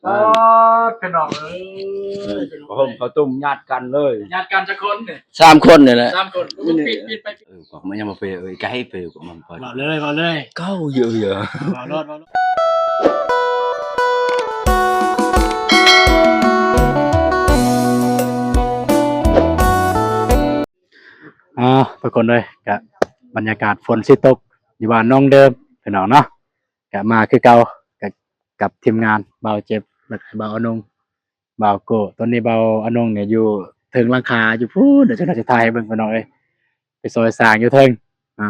ປາດ ພີ່ນ້ອງເອີຍ ເອີ ເຂົ້າຫົ່ມເຂົ້າຕຸ້ມຍາດກັນເລີຍ ຍາດກັນຈັກຄົນນີ້? ສາມຄົນນີ້ແຫຼະ ສາມຄົນ ປິດ ປິດໄປ ເອີ ກໍມັນຍັງບໍ່ເປີ ເອີ ໃກ້ເປີກໍມັນເປີ ເວົ້າເລີຍ ເວົ້າເລີຍ ເກົ້າເຍອະໆ ເວົ້າໂລດ ເວົ້າໂລດ ອ່າ ທຸກຄົນເອີຍ ກະບັນຍາກາດຝົນຊິຕົກຢູ່ບ້ານໜອງເດີມ ພີ່ນ້ອງເນາະ ກະມາຄືເກົ່າ ກະກັບທີມງານບ່າວເຈັບ ແລ້ວກະບ່າວອານົງ ບ່າວໂກ້. ຕອນນີ້ບ່າວອານົງນີ້ຢູ່ເທິງຫຼັງຄາຢູ່ພຸ້ນ ດຽວຈະຖ່າຍໃຫ້ເບິ່ງ ພີ່ນ້ອງເອີຍ ໄປຊ່ອຍສ້າງຢູ່ເທິງ ອ່າ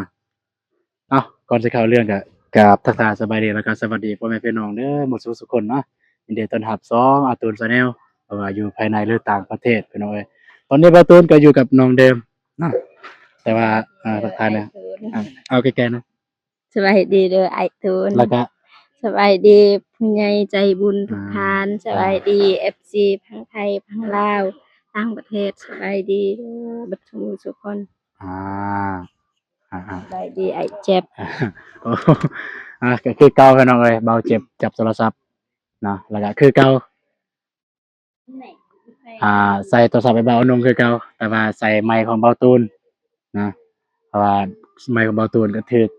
ເອົາ ກ່ອນຊິເຂົ້າເລື່ອງກະກາບທັກທາຍສະບາຍດີ ແລ້ວກະສະຫວັດດີພໍ່ແມ່ພີ່ນ້ອງເດີ ໝົດສູ່ທຸກຄົນເນາະ. ຍິນດີຕ້ອນຮັບຊ່ອງອາຕູນ Channel ບໍ່ວ່າຢູ່ພາຍໃນ ຫຼື ຕ່າງປະເທດ ພີ່ນ້ອງເອີຍ. ຕອນນີ້ບ່າວຕູນກໍຢູ່ກັບນ້ອງເດີມເນາະ ແຕ່ວ່າ ອ່າ ທັກທາຍນະ ອ່າ ເອົາໃກ້ໆນະ ສະບາຍດີເດີອ້າຍຕູນ ແລ້ວກະ ສະບາຍດີຜູ້ໃຫຍ່ໃຈບຸນທຸກທ່ານ ອ່າ ສະບາຍດີ ເອັຟຊີ ຝັ່ງໄທ ຝັ່ງລາວ ຕ່າງປະເທດ ສະບາຍດີເດີ ເບິດທຸກຄົນ ອ່າ ອ່າໆ ສະບາຍດີອ້າຍເຈັບ ໂອ້ ອ່າ ກໍຄືເກົ່າ ພີ່ນ້ອງເອີຍ ບ່າວເຈັບຈັບໂທລະສັບເນາະ ແລ້ວກໍຄືເກົ່າ ອ່າ ໃສ່ໂທລະສັບໃຫ້ບ່າວອານົງຄືເກົ່າ ແຕ່ວ່າໃສ່ໄມຂອງບ່າວຕູນນະ ເພາະວ່າໄມຂອງບ່າວຕູນກໍຖືກ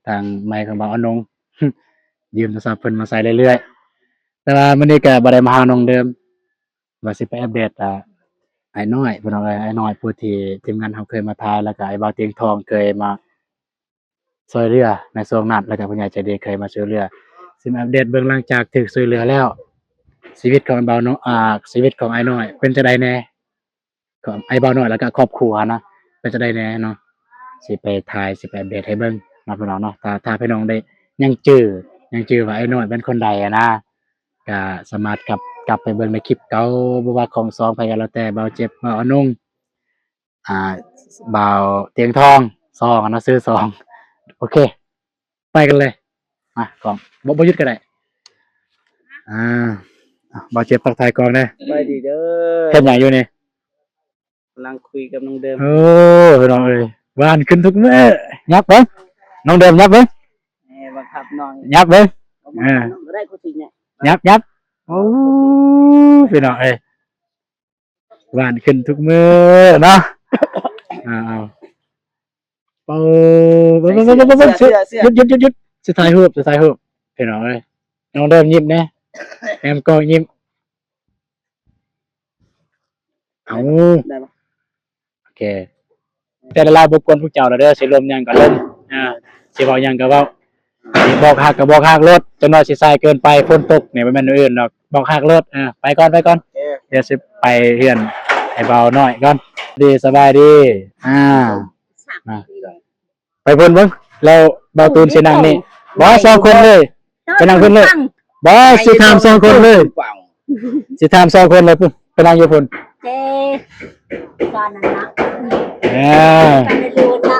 ທາງໄມຂອງບ່າວອານົງ ຢືມໂທລະສັບເພິ່ນມາໃຊ້ເລື້ອຍໆ. ແຕ່ວ່າມື້ນີ້ກໍບໍ່ໄດ້ມາຫານ້ອງເດີມ ວ່າຊິໄປອັບເດດ ອ່າ ອ້າຍນ້ອຍ ພີ່ນ້ອງເອີຍ ອ້າຍນ້ອຍຜູ້ທີ່ທີມງານເຮົາເຄີຍມາຖ່າຍ ແລ້ວກໍອ້າຍບ່າວຕຽງທອງເຄີຍມາຊ່ວຍເຫຼືອໃນຊ່ວງນັ້ນ ແລ້ວກໍຜູ້ໃຫຍ່ໃຈດີເຄີຍມາຊ່ວຍເຫຼືອ ຊິມາອັບເດດເບິ່ງ ຫຼັງຈາກຖືກຊ່ວຍເຫຼືອແລ້ວ ຊີວິດຂອງບ່າວເນາະ ອ່າ ຊີວິດຂອງອ້າຍນ້ອຍເປັນຈັ່ງໃດແດ່ ຂອງອ້າຍບ່າວນ້ອຍ ແລ້ວກໍຄອບຄົວນະ ເປັນຈັ່ງໃດແດ່ເນາະ ຊິໄປຖ່າຍ ຊິໄປອັບເດດໃຫ້ເບິ່ງເນາະ ພີ່ນ້ອງເນາະ. ຖ້າ ຖ້າພີ່ນ້ອງໄດ້ຍັງຈື່ ຍັງຈື່ວ່າອ້າຍນ້ອຍເປັນຄົນໃດຫັ້ນນະ ກໍສາມາດກັບ ກັບໄປເບິ່ງໃນຄລິບເກົ່າ ບໍ່ວ່າຂອງຊ່ອງໃຜກໍແລ້ວແຕ່ ບ່າວເຈັບ ບ່າວອານົງ ອ່າ ບ່າວຕຽງທອງ ຊ່ອງນະ ຊື່ຊ່ອງ ໂອເຄ ໄປກັນເລີຍ ມາກ້ອງ ບໍ່ ບໍ່ຢຸດກໍໄດ້ ອ່າ ບ່າວເຈັບທັກທາຍກ້ອງແດ່ ສະບາຍດີເດີ ເຮັດຫຍັງຢູ່ນີ້? ກຳລັງຄຸຍກັບນ້ອງເດີມ ໂອ້ ພີ່ນ້ອງເອີຍ ຫວານຂຶ້ນທຸກມື້ ຫຍັບເບິ່ງ ນ້ອງເດີມຫຍັບເບິ່ງ ແມ່ບັງຄັບນ້ອງ ຫຍັບເບິ່ງ ເອີ ບໍ່ໄດ້ ກູຊິຫຍັບ ຫຍັບ ຫຍັບ ໂອ້ ພີ່ນ້ອງເອີຍ ຫວານຂຶ້ນທຸກມື້ເນາະ ເອົາ ເອົາ ເບິ່ງ ເບິ່ງ ເບິ່ງ ເບິ່ງ ເບິ່ງ ເຊື່ອ ເຊື່ອ ຢຸດ ຢຸດ ຢຸດ ຢຸດ ຊິຖ່າຍຮູບ ຊິຖ່າຍຮູບ ພີ່ນ້ອງເອີຍ ນ້ອງເດີມຍິ້ມແດ່ ແນມກ້ອງຍິ້ມ ເອົາ ໄດ້ບໍ່? ໂອເຄ ແຕ່ລະລາວບໍ່ກວນພວກເຈົ້າແລ້ວເດີ ຊິລົມຫຍັງກໍລົມ ອ່າ ຊິເວົ້າຫຍັງກໍເວົ້າ ຊິບອກຮັກກໍບອກຮັກໂລດ ຈັກໜ້ອຍຊິສາຍເກີນໄປ ຝົນຕົກນີ້ບໍ່ແມ່ນແນວອື່ນດອກ ບອກຮັກໂລດ ອ່າ ໄປກ່ອນ ໄປກ່ອນ ໂອເຄ ດຽວຊິໄປເຮືອນໄອ້ບ່າວນ້ອຍກ່ອນ ດີ ສະບາຍດີ ອ່າ ອ່າ ໄປເພິ່ນເບິ່ງ ແລ້ວບ່າວຕູນຊິນັ່ງນີ້ ບໍ່ ສອງຄົນເລີຍ ໄປນັ່ງເພິ່ນເລີຍ ບໍ່ ຊິຖາມສອງຄົນເລີຍ ຊິຖາມສອງຄົນເລີຍ ໄປນັ່ງຢູ່ພຸ້ນ ເຈ້ ຕອນນັ້ນນະ ເອີ ໄປເລີຍນະ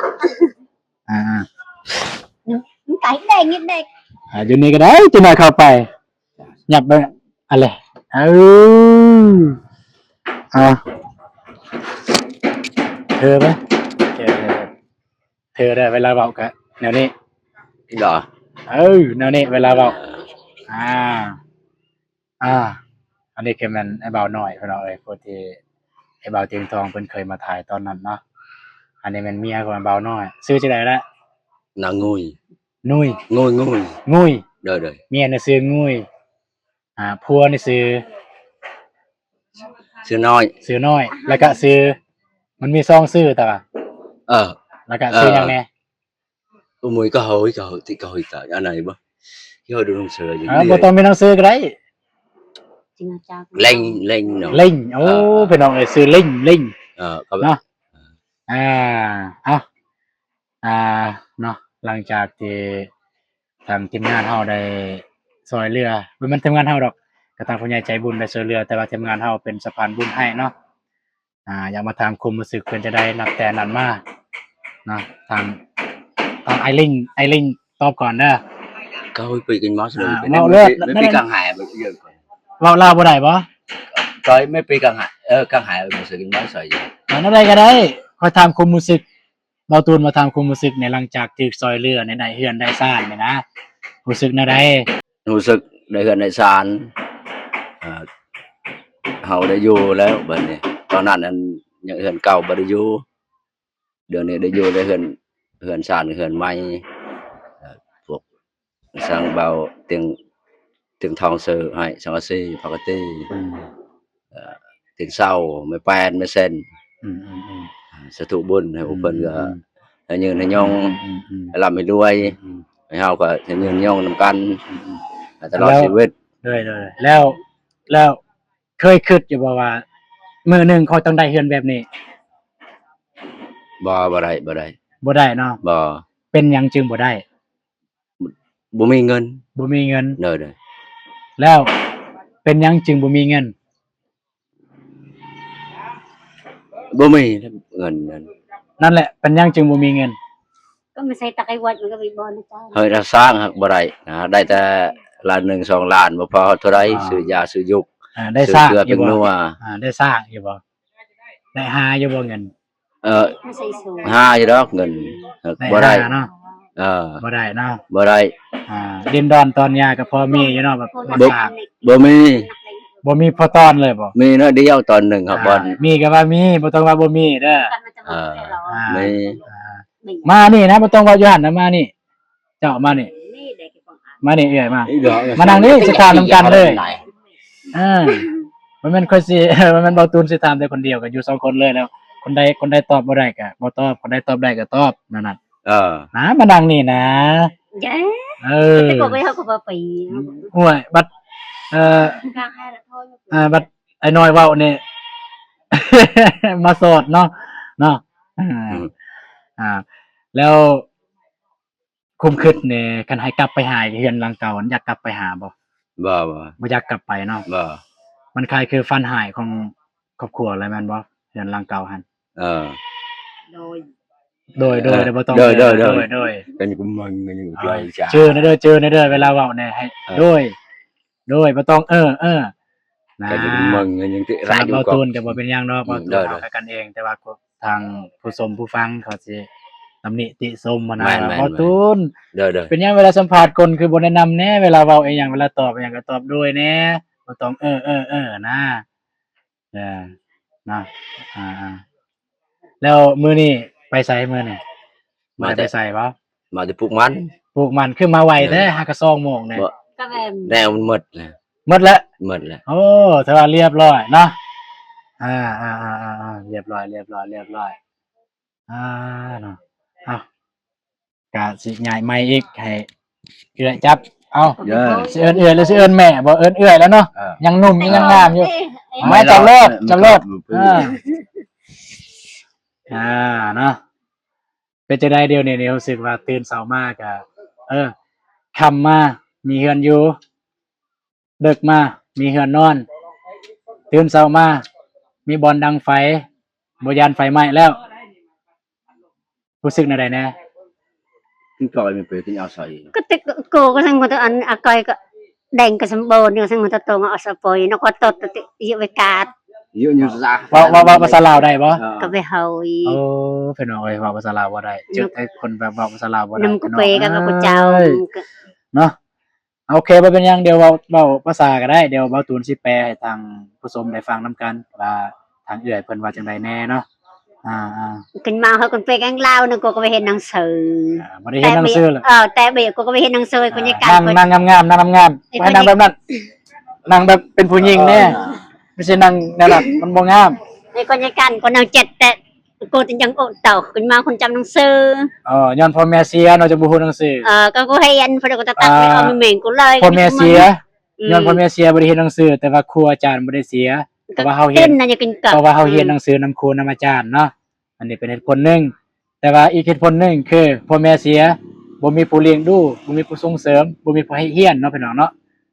ອ່າ ມັນໄກແດງນິດແດງ ອ່າ ຢູ່ນີ້ກໍໄດ້ ຈັກໜ້ອຍເຂົ້າໄປ ຫຍັບໄປ ອັນແຫຼະ ເອີ ອ່າ ເທີໄປ ເທີ ເທີ ເທີເດີ ເວລາເວົ້າກະແນວນີ້ ດອ ເອີ ແນວນີ້ເວລາເວົ້າ ອ່າ ອ່າ ອັນນີ້ຄືແມ່ນອ້າຍບ່າວນ້ອຍ ພີ່ນ້ອງເອີຍ ຜູ້ທີ່ອ້າຍບ່າວຕຽງທອງເພິ່ນເຄີຍມາຖ່າຍຕອນນັ້ນເນາະ ອັນນີ້ແມ່ນເມຍຂອງອ້າຍບ່າວນ້ອຍ ຊື່ຈັ່ງໃດລະ? ນາງງຸຍ ງຸຍ ງຸຍ ງຸຍ ງຸຍ ໂດຍໆ ເມຍນະຊື່ງຸຍ ອ່າ ຜົວນີ້ຊື່ ຊື່ນ້ອຍ ຊື່ນ້ອຍ ແລ້ວກະຊື່ ມັນມີສອງຊື່ຕະ ເອີ ແລ້ວກະຊື່ຫຍັງແດ່? ໂອ້ຍ ກໍເຮົາ ກໍເຮົາ ທີ່ເຮົາ ອັນໃດບໍ່ ທີ່ເຮົາດູໜັງສືຢູ່ ອ່າ ບໍ່ຕ້ອງມີໜັງສືກໍໄດ້ ເລັງ ເລັງເນາະ ເລັງ ໂອ້ ເອີ ພີ່ນ້ອງເອີຍ ຊື່ເລັງ ເລັງ ເອີ ກໍແບບ ເນາະ ອ່າ ເອົາ ອ່າ ເນາະ ຫຼັງຈາກທີ່ທາງທີມງານເຮົາໄດ້ຊ່ວຍເຫຼືອ ບໍ່ແມ່ນທີມງານເຮົາດອກ ກໍທາງຜູ້ໃຫຍ່ໃຈບຸນໄດ້ຊ່ວຍເຫຼືອ ແຕ່ວ່າທີມງານເຮົາເປັນສະພານບຸນໃຫ້ເນາະ ອ່າ ຢາກມາຖາມຄວາມຮູ້ສຶກເປັນຈັ່ງໃດ ນັບແຕ່ນັ້ນມາເນາະ ທາງ ທາງອ້າຍລິງ ອ້າຍລິງຕອບກ່ອນເດີ ເຂົາໄປກິນໝໍສະເລີຍ ອ່າ ເວົ້າເລີຍ ໄປ ໄປກາງຫາຍ ເວົ້າລາວບໍ່ໄດ້ບໍ່? ກໍໄປກາງຫາຍ ເອີ ກາງຫາຍ ບໍ່ໃສ່ກິນໝໍສະເລີຍ ເອົາແນວໃດກໍໄດ້ ຂ້ອຍຖາມຄວາມຮູ້ສຶກ ບ່າວຕູນມາຖາມຄວາມຮູ້ສຶກໃນຫຼັງຈາກຖືກຊ່ອຍເຫຼືອໃນໄດ້ເຮືອນໄດ້ຊານນີ້ນະ ຮູ້ສຶກແນວໃດ? ຮູ້ສຶກໄດ້ເຮືອນໄດ້ຊານ ອ່າ ເຮົາໄດ້ຢູ່ແລ້ວບັດນີ້. ຕອນນັ້ນນັ້ນຍັງເຮືອນເກົ່າບໍ່ໄດ້ຢູ່, ດຽວນີ້ໄດ້ຢູ່ໃນເຮືອນ ເຮືອນຊານເຮືອນໃໝ່. ເອີ ພວກ ສັງເບົາ ຕຽງ ຕຽງທອງເສີໃຫ້ ສັງກະສີ ປົກກະຕິ ອືມ ເອີ ຕຽງເສົາ ໄມ້ແປ້ນ ໄມ້ເສັ້ນ ອືມໆໆ ສາທຸບຸນໃຫ້ພວກເພິ່ນ ອືມ ກໍ ອືມ ໃຫ້ຍືນໃຫ້ຍົງ ອືມໆໆ ໃຫ້ລ່ຳໃຫ້ລວຍ ອືມໆ ໃຫ້ເຮົາກໍໃຫ້ຍືນຍົງນຳກັນ ອືມໆ ໃຫ້ຕະຫຼອດ ແລ້ວ ຊີວິດ. ໂດຍໆ ແລ້ວ ແລ້ວເຄີຍຄິດຢູ່ບໍ່ວ່າ ມື້ໜຶ່ງຂ້ອຍຕ້ອງໄດ້ເຮືອນແບບນີ້? ບໍ່ ບໍ່ໄດ້ ບໍ່ໄດ້ ບໍ່ໄດ້ເນາະ. ບໍ່. ເປັນຫຍັງຈຶ່ງບໍ່ໄດ້? ບໍ່ມີເງິນ. ບໍ່ມີເງິນ. ໂດຍໆ. ແລ້ວເປັນຫຍັງຈຶ່ງບໍ່ມີເງິນ? ບໍ່ມີເງິນນັ້ນ. ນັ້ນແຫຼະ ເປັນຫຍັງຈຶ່ງບໍ່ມີເງິນ? ກໍມາໃສ່ຕັກໄອ້ວັດ ມັນກໍໄປບໍ່ນະເຈົ້າ. ເຮີ້ຍ ຖ້າສ້າງຫາກບໍ່ໄດ້ນະ, ໄດ້ແຕ່ລ້ານໜຶ່ງສອງລ້ານ ບໍ່ພໍເທົ່າໃດ ອ່າ ຊື້ຢາຊື້ຢາກ ອ່າ ໄດ້ສ້າງຢູ່ບໍ່? ເປັນນົວ ອ່າ ໄດ້ສ້າງຢູ່ບໍ່? ໄດ້ຫາຢູ່ບໍ່ເງິນ? ເອີ ຫາຢູ່ດອກເງິນ ບໍ່ໄດ້ເນາະ. ເອີ ບໍ່ໄດ້ເນາະ ບໍ່ໄດ້. ອ່າ ດິນດອນຕອນຫຍ້າກໍພໍມີຢູ່ເນາະ ແບບບໍ່ ບໍ່ມີ ບໍ່ມີພໍຕອນເລີຍບໍ່? ມີໜ້ອຍດຽວຕອນໜຶ່ງ ອ່າ ບ່ອນ ມີກໍວ່າມີ ບໍ່ຕ້ອງວ່າບໍ່ມີເດີ. ເອີ ອ່າ ມີ ອ່າ ມານີ້ນະ ບໍ່ຕ້ອງເວົ້າຢູ່ຫັ້ນນະ ມານີ້ ເຈົ້າມານີ້ ມານີ້ເອື້ອຍມາ ມານັ່ງນີ້ ຊິຖາມນຳກັນເລີຍ. ເອີ ບໍ່ແມ່ນຂ້ອຍຊິ ບໍ່ແມ່ນເບົາຕູນຊິຖາມແຕ່ຄົນດຽວ ກໍຢູ່ສອງຄົນເລີຍແລ້ວ. ຄົນໃດ ຄົນໃດຕອບບໍ່ໄດ້ກໍບໍ່ຕອບ ຄົນໃດຕອບໄດ້ກໍຕອບ ນັ້ນນະ. ເອີ ນະ ມານັ່ງນີ້ນະ. ເອີ ແຕ່ກໍໄປ ເຮົາກໍບໍ່ໄປ. ໂອ້ຍ ບັດ ເອີ ອ່າ ບັດອ້າຍນ້ອຍເວົ້ານີ້ ມາສອດເນາະ ເນາະ. ອ່າ ອືມ ອ່າ ແລ້ວ ຄວາມຄິດນີ້ ຄັນໃຫ້ກັບໄປຫາເຮືອນຫຼັງເກົ່າ ຢາກກັບໄປຫາບໍ່? ບໍ່ ບໍ່ ບໍ່ຢາກກັບໄປເນາະ. ບໍ່. ມັນຄ້າຍຄືຝັນຮ້າຍຂອງຄອບຄົວເລີຍແມ່ນບໍ່? ເຮືອນຫຼັງເກົ່າຫັ້ນ. ເອີ ໂດຍ ໂດຍ ໂດຍ ເອີ ບໍ່ຕ້ອງ ໂດຍ ໂດຍ ໂດຍ ໂດຍ ໂດຍ ເປັນກຸມມັງຢູ່ ອ່າ ເຈີແດ່ເດີ ເຈີແດ່ເດີ ເວລາເວົ້າແດ່ໃຫ້ ເອີ ໂດຍ ໂດຍ ບໍ່ຕ້ອງ ເອີ ເອີ ນະ. ກໍຍັງເບິ່ງ ຍັງຕິຮ້າຍຢູ່. ສຳລັບເບົາຕູນກໍບໍ່ເປັນຫຍັງດອກ ອືມ ເບົາຕູນ ໂດຍ ເຮົາກໍກັນເອງ ແຕ່ວ່າທາງຜູ້ຊົມຜູ້ຟັງເຂົາຊິຕຳໜິຕິຊົມຫັ້ນນະ. ແມ່ນໆໆ ເບົາຕູນ ໂດຍໆ ເປັນຫຍັງເວລາສຳພາດຄົນຄືບໍ່ແນະນຳແດ່? ເວລາເວົ້າອີ່ຫຍັງ ເວລາຕອບອີ່ຫຍັງກໍຕອບໂດຍແດ່ ບໍ່ຕ້ອງ ເອີ ເອີ ເອີ ນະ. ເອີ ເນາະ ອ່າໆ ແລ້ວມື້ນີ້ໄປໃສມື້ນີ້? ບໍ່ໄດ້ໄປໃສບໍ່? ມາແຕ່ ມາແຕ່ປູກມັນ ປູກມັນ. ຄືມາໄວແທ້ ຫາກະສອງໂມງແດ່. ບໍ່ ກະແມ່ນ ແນວມັນໝົດແລ້ວ ໝົດແລ້ວ ໝົດແລ້ວ. ໂອ້ ຖືວ່າລຽບລ້ອຍເນາະ. ອ່າໆໆໆ ລຽບລ້ອຍ ລຽບລ້ອຍ ລຽບລ້ອຍ. ອ່າ ເນາະ ເອົາ ກະຊິຍ້າຍໄມອີກ ໃຫ້ເອື້ອຍຈັບ. ເອົາ ເອີ ຊິເອີ້ນເອື້ອຍ ຫຼື ຊິເອີ້ນແມ່ບໍ່? ເອີ້ນເອື້ອຍແລ້ວເນາະ. ເອີ ຍັງໜຸ່ມ ຍັງງາມຢູ່. ເອີ ມາ ຈັບໂລດ ຈັບໂລດ. ເອີ ອ່າ ເນາະ ເປັນຈັ່ງໃດດຽວນີ້? ຮູ້ສຶກວ່າຕື່ນເຊົ້າມາກະ ເອີ ຄ່ຳມາ ມີເຮືອນຢູ່ ເດິກມາ ມີເຮືອນນອນ ຕື່ນເຊົ້າມາ ມີບ່ອນດັງໄຟ ບໍ່ຢ້ານໄຟໄໝ້ແລ້ວ. ຮູ້ສຶກແນວໃດແດ່? ກິນກ້ອຍມັນເປີກິນເອົາໃສ່ ກໍແຕ່ໂກກໍສັງຄົນຕົວອັນອາກ້ອຍກໍແດງກໍສຳບອນຢູ່ ສັງຄົນຕົວໂຕງເອົາສະປອຍນະກໍຕົດຕິຢູ່ໄວກາດ ຢູ່ຢູ່ຊະ. ເວົ້າ ເວົ້າ ເວົ້າພາສາລາວໄດ້ບໍ່? ເອີ ກໍໄປເຮົາອີກ. ໂອ້ ພີ່ນ້ອງເອີຍ ເວົ້າພາສາລາວບໍ່ໄດ້ ເຈີແຕ່ຄົນແບບເວົ້າພາສາລາວບໍ່ໄດ້. ນຳກະເປກໍເວົ້າກັບເຈົ້າເນາະ. ໂອເຄ ບໍ່ເປັນຫຍັງ ດຽວເວົ້າ ເວົ້າພາສາກໍໄດ້ ດຽວເບົາຕູນຊິແປໃຫ້ທາງຜູ້ຊົມໄດ້ຟັງນຳກັນ ວ່າທາງເອື້ອຍເພິ່ນວ່າຈັ່ງໃດແດ່ເນາະ. ອ່າໆ ຂຶ້ນມາເຮົາກໍໄປແກງລາວນະ ກໍ ກໍໄປເຮັດໜັງສື. ອ່າ ບໍ່ໄດ້ເຮັດໜັງສືເລີຍ. ເອີ ແຕ່ເບກກໍໄປເຮັດໜັງສື. ອ່າ ຄົນຍາການ ນັ່ງ ນັ່ງງາມໆ ນັ່ງງາມໆ ໄປນັ່ງແບບນັ້ນ ນັ່ງແບບເປັນຜູ້ຍິງແດ່. ເອີ ບໍ່ໃຊ່ນັ່ງແນວນັ້ນ ມັນບໍ່ງາມ. ໃນຄົນຍາການ ຄົນເຮົາເຈັດແຕ່ ໂກດຍັງໂອດເຕົາຂຶ້ນມາຄົນຈຳໜັງສື. ອໍ ຍ້ອນພໍ່ແມ່ເສຍເນາະ ຈຶ່ງບໍ່ຮູ້ໜັງສື. ເອີ ກໍກູຮຽນ ພໍດີກໍຕະຕັກໄປເອົາແມ່ງກູເລີຍ ພໍ່ແມ່ເສຍ. ອືມ ຍ້ອນພໍ່ແມ່ເສຍບໍ່ໄດ້ຮຽນໜັງສື ແຕ່ວ່າຄູອາຈານບໍ່ໄດ້ເສຍ ເພາະວ່າເຮົາຮຽນ ເພາະວ່າເຮົາຮຽນໜັງສືນຳຄູນຳອາຈານເນາະ. ອັນນີ້ເປັນເຫດຜົນໜຶ່ງ ແຕ່ວ່າອີກເຫດຜົນໜຶ່ງຄືພໍ່ແມ່ເສຍ ບໍ່ມີຜູ້ລ້ຽງດູ ບໍ່ມີຜູ້ສົ່ງເສີມ ບໍ່ມີຜູ້ໃຫ້ຮຽນເນາະ ພີ່ນ້ອງເນາະ.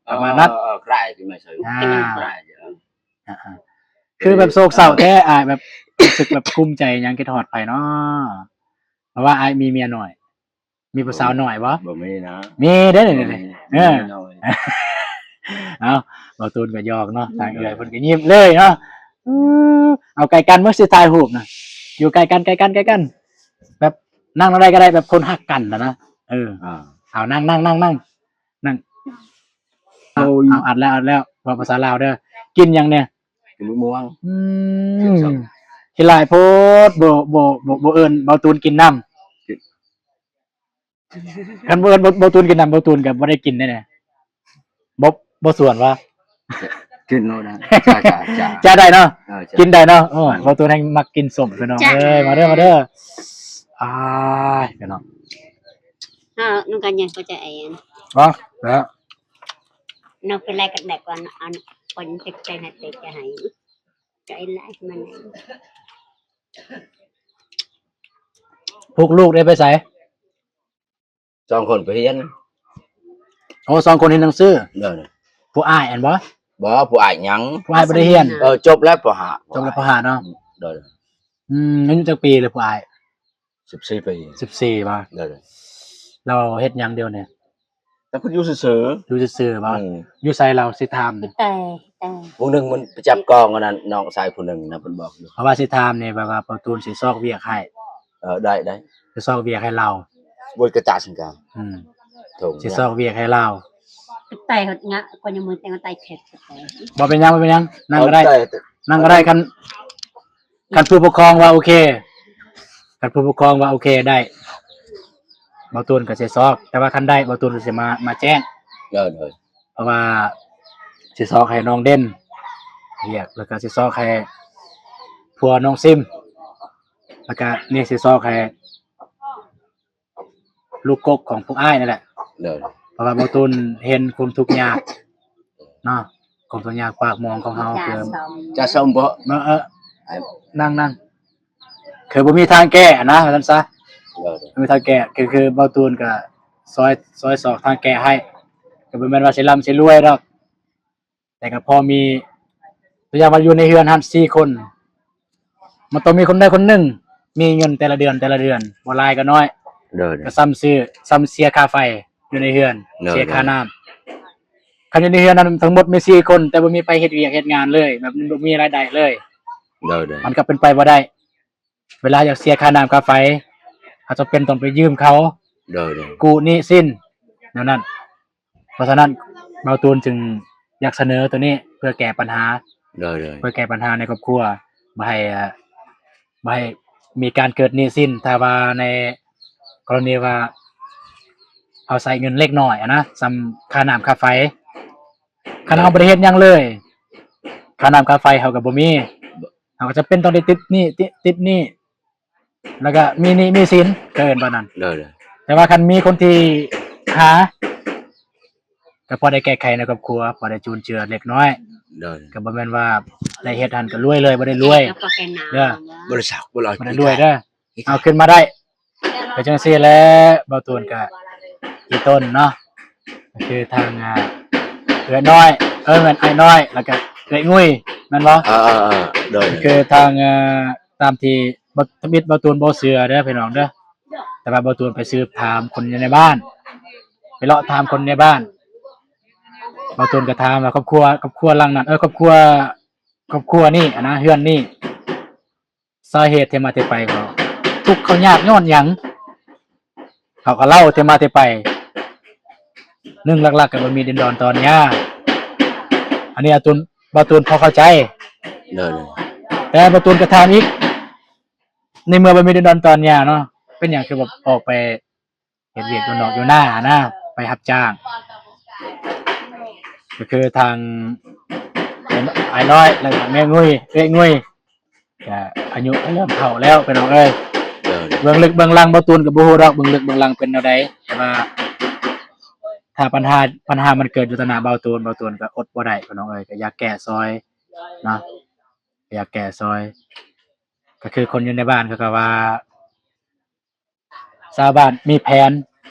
ປະມານນັ້ນ. ເອີ ເອີ ເອີ ອ່າ ອ່າໆ ຄືແບບໂສກເສົ້າແທ້ ອ້າຍ ແບບ ຮູ້ສຶກແບບກຸ້ມໃຈຫຍັງ ຄິດຮອດໃຜເນາະ? ເພາະວ່າອ້າຍມີເມຍໜ້ອຍ ມີຜູ້ສາວໜ້ອຍບໍ່? ບໍ່ມີນະ. ມີເດ້ນີ້. ເອີ ເອົາ ເບົາຕູນກໍຫຍອກເນາະ ທາງເອື້ອຍເພິ່ນກໍຍິ້ມເລີຍເນາະ. ເອົາ ໃກ້ກັນເບິ່ງ ຊິຖ່າຍຮູບນະ ຢູ່ໃກ້ກັນ ໃກ້ກັນ ໃກ້ກັນ ແບບນັ່ງແນວໃດກໍໄດ້ ແບບຄົນຮັກກັນນະ. ເອີ ເອົາ ນັ່ງ ນັ່ງ ນັ່ງ ນັ່ງ ນັ່ງ. ເອົາ ອັດແລ້ວ ອັດແລ້ວ. ເວົ້າພາສາລາວເດີ. ກິນຫຍັງແດ່? ກິນໝາກມ່ວງ. ອືມ ກິນຊອກ ຂີ້ຮ້າຍໂພດ ບໍ່ ບໍ່ ບໍ່ ບໍ່ເອີ້ນເບົາຕູນກິນນຳ. ຄັນບໍ່ເອີ້ນເບົາ ເບົາຕູນກິນນຳ ເບົາຕູນກໍບໍ່ໄດ້ກິນແນ່ໆ. ບໍ່ ບໍ່ຊວນຫວາ? ກິນໂລດນະ. ຈ້າ ຈ້າ ຈ້າ ໄດ້ເນາະ. ເອີ ຈ້າ ກິນໄດ້ເນາະ. ໂອ້ຍ ອືມ ເບົາຕູນແຮ່ງມັກກິນສົ້ມ ພີ່ນ້ອງເອີຍ. ມາເດີ ມາເດີ. ອ້າຍ ພີ່ນ້ອງ ເຮົານຸ່ງກັນຍັງກໍຈະໄອອັນ ເນາະ ແລ້ວ ນອກເປັນໄລກັນແດກວ່າ ອັນ ຄົນເຈັບໃຈໃຫ້ເຕະຈະໃຫ້ ໃຈຫຼາຍມັນ ພວກລູກໄດ້ໄປໃສ? ສອງຄົນໄປຮຽນ. ໂອ້ ສອງຄົນຮຽນໜັງສື. ໂດຍ. ຜູ້ອ້າຍອັນບໍ່? ບໍ່ ຜູ້ອ້າຍຍັງ ຜູ້ອ້າຍບໍ່ໄດ້ຮຽນ. ເອີ ຈົບແລ້ວ ປໍຫ້າ. ຈົບແລ້ວ ປໍຫ້າເນາະ. ໂດຍ. ອືມ ອາຍຸຈັກປີແລ້ວຜູ້ອ້າຍ? ສິບສີ່ປີ. ສິບສີ່ບໍ່? ໂດຍ. ລາວເຮັດຫຍັງດຽວນີ້? ແຕ່ເພິ່ນຢູ່ຊື່ໆ. ຢູ່ຊື່ໆບໍ່? ອືມ. ຢູ່ໃສລາວຊິຖາມນີ້? ແຕ່ ແຕ່ ຜູ້ໜຶ່ງມັນໄປຈັບກອງອັນນັ້ນ ນ້ອງຊາຍຜູ້ໜຶ່ງນະ ເພິ່ນບອກຢູ່. ເພາະວ່າຊິຖາມນີ້ແບບວ່າເບົາຕູນຊິຊອກວຽກໃຫ້. ເອີ ໄດ້ ໄດ້ ຊິຊອກວຽກໃຫ້ລາວ. ບໍ່ກະຕາຊິງກາ. ອືມ. ຊິຊອກວຽກໃຫ້ລາວ. ໄຕຫົດງະ ກວ່າຍັງມືແຕ່ງໄຕແຂກ. ບໍ່ເປັນຫຍັງ ບໍ່ເປັນຫຍັງ ນັ່ງກໍໄດ້ ນັ່ງກໍໄດ້. ຄັນ ຄັນຜູ້ປົກຄອງວ່າໂອເຄ ຄັນຜູ້ປົກຄອງວ່າໂອເຄໄດ້ ເບົາຕູນກໍຊິຊອກ. ແຕ່ວ່າຄັນໄດ້ ເບົາຕູນກໍຊິມາ ມາແຈ້ງ. ໂດຍ ໂດຍ. ເພາະວ່າຊິຊອກໃຫ້ນ້ອງເດັ່ນວຽກ ແລ້ວກໍຊິຊອກໃຫ້ຜົວນ້ອງຊິມ ແລ້ວກໍນີ້ຊິຊອກໃຫ້ ລູກກົກຂອງພວກອ້າຍນັ້ນແຫຼະ. ໂດຍ. ເພາະວ່າເບົາຕູນເຫັນຄວາມທຸກຍາກເນາະ ຄວາມທຸກຍາກປາກໝອງຂອງເຮົາ. ຈາ ຄື ຈາສົມບໍ່? ເນາະ ເອີ ນັ່ງ ນັ່ງ ຄືບໍ່ມີທາງແກ້ນະ ວ່າຊັ້ນຊະ. ໂດຍ. ບໍ່ມີທາງແກ້ ຄື ຄືເບົາຕູນກໍຊ່ອຍ ຊ່ອຍຊອກທາງແກ້ໃຫ້. ກໍບໍ່ແມ່ນວ່າຊິລ່ຳຊິລວຍດອກ ແຕ່ກໍພໍມີ ຕົວຢ່າງວ່າຢູ່ໃນເຮືອນຫັ້ນສີ່ຄົນ ມັນຕ້ອງມີຄົນໃດຄົນໜຶ່ງມີເງິນແຕ່ລະເດືອນ ແຕ່ລະເດືອນ ບໍ່ຫຼາຍກໍໜ້ອຍ. ໂດຍ ໂດຍ. ກໍສ່ຳຊື້ ສ່ຳເສຍຄ່າໄຟຢູ່ໃນເຮືອນ. ໂດຍ ເສຍຄ່າ ໂດຍ ນ້ຳ. ຄັນຢູ່ໃນເຮືອນນັ້ນທັງໝົດມີສີ່ຄົນ ແຕ່ບໍ່ມີໃຜເຮັດວຽກເຮັດງານເລີຍ ແບບບໍ່ມີລາຍໄດ້ເລີຍ. ໂດຍ ໂດຍ. ມັນກໍເປັນໄປບໍ່ໄດ້. ເວລາຢາກເສຍຄ່ານ້ຳຄ່າໄຟ ເຮົາຈຳເປັນຕ້ອງໄປຢືມເຂົາ. ໂດຍ ໂດຍ. ກູ້ໜີ້ສິນແນວນັ້ນ. ເພາະສະນັ້ນ ເບົາຕູນຈຶ່ງຢາກສະເໜີໂຕນີ້ເພື່ອແກ້ບັນຫາ. ໂດຍ ໂດຍ. ເພື່ອແກ້ບັນຫາໃນຄອບຄົວ ບໍ່ໃຫ້ ເອີ ບໍ່ໃຫ້ມີການເກີດໜີ້ສິນ. ຖ້າວ່າໃນກໍລະນີວ່າເຮົາໃຊ້ເງິນເລັກນ້ອຍຫັ້ນນະ ສ່ຳຄ່ານ້ຳຄ່າໄຟ ຄັນເຮົາບໍ່ໄດ້ເຮັດຫຍັງເລີຍ ຄ່ານ້ຳຄ່າໄຟເຮົາກໍບໍ່ມີ ເຮົາກໍຈຳເປັນຕ້ອງໄດ້ຕິດໜີ້ ຕິ ຕິດໜີ້ ແລ້ວກໍມີໜີ້ມີສິນ ເອີ້ນວ່ານັ້ນ. ໂດຍ ໂດຍ. ແຕ່ວ່າຄັນມີຄົນທີ່ຫາ ກໍພໍໄດ້ແກ້ໄຂໃນຄອບຄົວ ພໍໄດ້ຈຸນເຈືອເລັກນ້ອຍ. ໂດຍ. ກໍບໍ່ແມ່ນວ່າໄດ້ເຮັດຫັ້ນກໍລວຍເລີຍ ບໍ່ໄດ້ລວຍເດີ ບໍ່ໄດ້ສັກ ບໍ່ໄດ້ລວຍເດີ ເອົາຂຶ້ນມາໄດ້. ກໍຈັ່ງຊີ້ແຫຼະ ເບົາຕູນກະອີ່ຕົນເນາະ ກໍຄືທາງ ອ່າ ເອື້ອຍນ້ອຍ ເອີ ແມ່ນອ້າຍນ້ອຍ ແລ້ວກະເອື້ອຍງຸ້ຍ ແມ່ນບໍ່? ເອີ ເອີ ເອີ ໂດຍ ກໍຄືທາງ ອ່າ ຕາມທີ່ ທຳອິດເບົາຕູນບໍ່ເຊື່ອເດີພີ່ນ້ອງເດີ ແຕ່ວ່າເບົາຕູນໄປສືບຖາມຄົນຢູ່ໃນບ້ານ ໄປເລາະຖາມຄົນໃນບ້ານ ເບົາຕູນກໍຖາມວ່າຄອບຄົວ ຄອບຄົວຫຼັງນັ້ນ ເອີ ຄອບຄົວ ຄອບຄົວນີ້ຫັ້ນນະ ເຮືອນນີ້ ສາເຫດທີ່ມາທີ່ໄປເຂົາທຸກເຂົາຍາກຍ້ອນຫຍັງ ເຂົາກໍເລົ່າທີ່ມາທີ່ໄປ. ໜຶ່ງ ຫຼັກໆ ກໍບໍ່ມີດິນດອນຕອນຫຍ້າ ອັນນີ້ອາຕຸນ ບ່າວຕູນພໍເຂົ້າໃຈ. ໂດຍ ແຕ່ບ່າວຕູນກໍຖາມອີກ ໃນເມື່ອບໍ່ມີດິນດອນຕອນຫຍ້າເນາະ ເປັນຫຍັງຄືແບບອອກໄປ ເຮັດວຽກຢູ່ນອກຢູ່ນາຫັ້ນນະ ໄປຮັບຈ້າງ ກໍຄືທາງອ້າຍນ້ອຍ ແລ້ວກໍແມ່ງຸ້ຍ ເອື້ອຍງຸ້ຍ ກໍອາຍຸກໍເລີ່ມເຖົ້າແລ້ວພີ່ນ້ອງເອີຍ. ເອີ ເບື້ອງເລິກເບື້ອງຫຼັງບ່າວຕູນກໍບໍ່ຮູ້ດອກ ເບື້ອງເລິກເບື້ອງຫຼັງເປັນແນວໃດ ແຕ່ວ່າຖ້າບັນຫາ ບັນຫາມັນເກີດຢູ່ຕໍ່ໜ້າບ່າວຕູນ ບ່າວຕູນກໍອົດບໍ່ໄດ້ພີ່ນ້ອງເອີຍ ກໍຢາກແກ້ຊ່ອຍເນາະ ກໍຢາກແກ້ຊ່ອຍ ກໍຄືຄົນຢູ່ໃນບ້ານເຂົາກໍວ່າ ຊາວບ້ານມີແຜນ